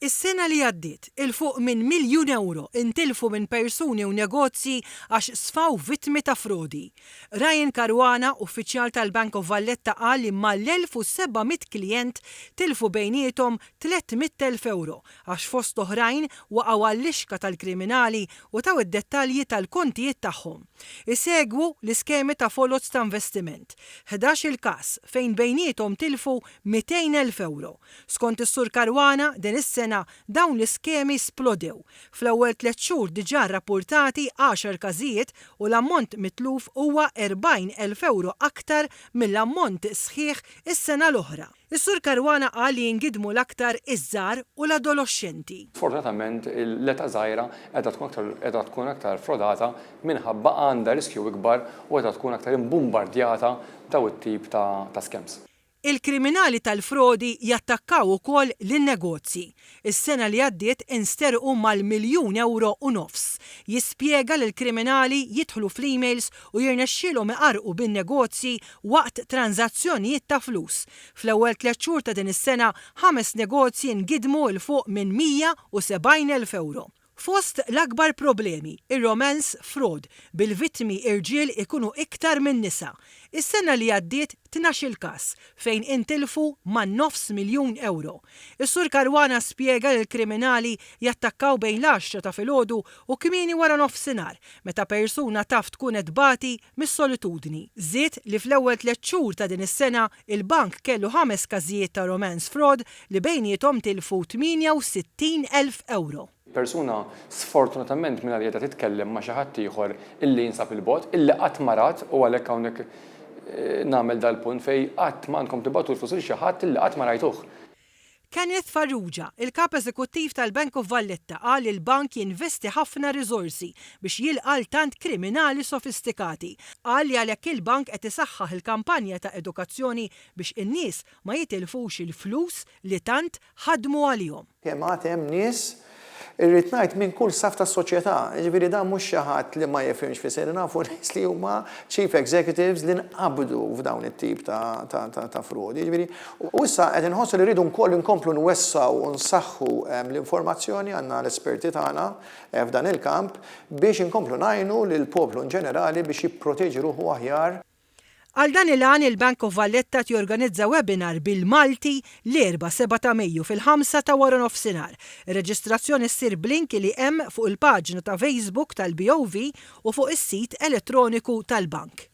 Is-sena li għaddiet, 'il fuq minn miljun ewro intilfu minn persuni u negozji għax sfaw vittmi ta' frodi. Ryan Caruana, uffiċjal tal-Bank of Valletta qal li mal-1,700 klijent tilfu bejniethom 300,000 ewro għax fost oħrajn waqgħu għal-lixka tal-kriminali u taw id-dettalji tal-kontijiet tagħhom. Isegwu l-iskemi ta' foloz ta' investiment. Ħdax-il każ fejn bejniethom tilfu 200,000 ewro. Skont is-Sur Caruana, din is-sena dawn l-iskemi splodew. Fl-ewwel tlett xhur diġà rrappurtati għaxar każijiet u l-ammont mitluf huwa 40,000 ewro aktar mill-ammont sħiħ is-sena l-oħra. Is-Sur Caruana qal li jingidmu l-aktar iż-żgħar u l-adoloxxenti. Sfortunatament l-età żgħira qiegħda tkun aktar qiegħda tkun aktar frodata minħabba għandha riskju ikbar u qiegħda tkun aktar imbumbardjata b'dawn it-tip ta' ta' scams. Il-kriminali tal-frodi jattakkaw ukoll lin-negozji. Is-sena li għaddiet insterqu mal-miljun ewro u nofs. Jispjega li l-kriminali jidħlu fl-emails u jirnexxielhom iqarrqu bin-negozji waqt tranżazzjonijiet ta' flus. Fl-ewwel tlett xhur ta' din is-sena, ħames negozji ngidmu 'l fuq minn 170,000 ewro. Fost l-akbar problemi, ir-romance fraud, bil-vittmi irġiel ikunu iktar min-nisa. Is-sena li għaddiet tnax-il każ, fejn intilfu man-nofs miljun ewro. Is-Sur Caruana spjega li l-kriminali jattakkaw bejn l-għaxra ta' filgħodu u kmieni waranofsinhar, meta persuna taf tkun qed tbati mis-solitudni. Żied li fl-ewwel tlett xhur ta' din is-sena, il-bank kellu ħames każijiet ta' romance fraud li bejniethom tilfu 68,000 ewro. Persuna sfortunatament mingħajr qiegħda titkellem ma' xi ħadd ieħor illi jinsab 'il bogħod, illi qatt ma rat u għalhekk hawnhekk nagħmel dal-punt fejn qatt m'għandkom tibagħtu l-flus lil xi ħadd illi qatt ma rajtuh. Kenneth Farrugia, il-Kap Eżekuttiv tal-Bank of Valletta qal li l-bank jinvesti ħafna riżorsi biex jilqa' 'l tant kriminali sofistikati. Qal li għalhekk il-bank qed isaħħaħ il-kampanja ta' edukazzjoni biex in-nies ma jitilfux il-flus li tant ħadmu għalihom. Kemm għad hemm nies, irrid ngħid minn kull saff tas-soċjetà, jiġifieri dan mhux xi ħadd li ma jifhimx fi nafu nies li huma chief executives li nqabdu f'dawn it-tip ta' ta' frodi, jiġifieri u issa qed inħossu li rridu wkoll inkomplu nwessgħu u nsaħħu l-informazzjoni, għandna l-esperti tagħna f'dan il-kamp biex inkomplu ngħinu lill-poplu in ġenerali biex jipproteġi ruħu aħjar. Għal dan il-għan il-Bank of Valletta qed jorganizza webinar bil-Malti l-Erbgħa 7 ta' Mejju fil-ħamsa ta' waranofsinhar. Ir-reġistrazzjoni ssir b'link li hemm fuq il-paġna ta' Facebook tal-BOV u fuq is-sit elettroniku tal-bank.